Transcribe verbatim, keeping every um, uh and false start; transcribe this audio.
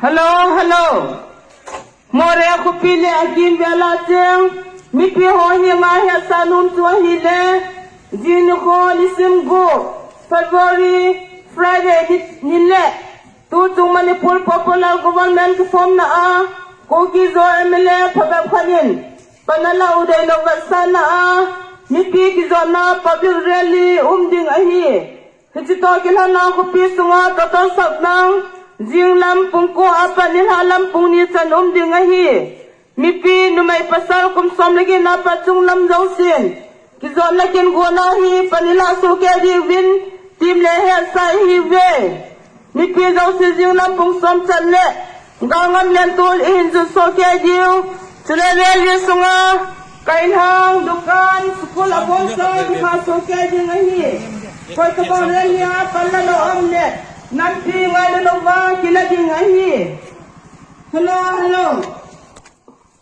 Hello, hello. Moreh khopi le akimvel a cheng mipi ho henga hetsa nom chu ahile, jing nikho nisim gup, February, Friday ni, ni le, tuchung Manipur Popular Government kiformna a, Kuki-Zo M L A phabep khat in panala u deilou vetsahna a, mipi kijotna public rally um ding ahi. Hiche toh kilhona khopi sunga total sapna, jinglam pung ko apat nilhah lam pung ni chan um ding ahi. Mipi numei pasal kum som le get apat chunglam jousen kijotna kin gona hi panila sohkei diuvin team le hetsa ihiuve. Mipi jouse jinglam pung som chan le galngam lentol ihin jot sohkei diu. Chule rally sunga kailhang, dukan, school abonsa kikha sohkei ding ahi. Koitobang rally a panla lou um le, nampi ngaina louva kila ding ahi. Hello, hello.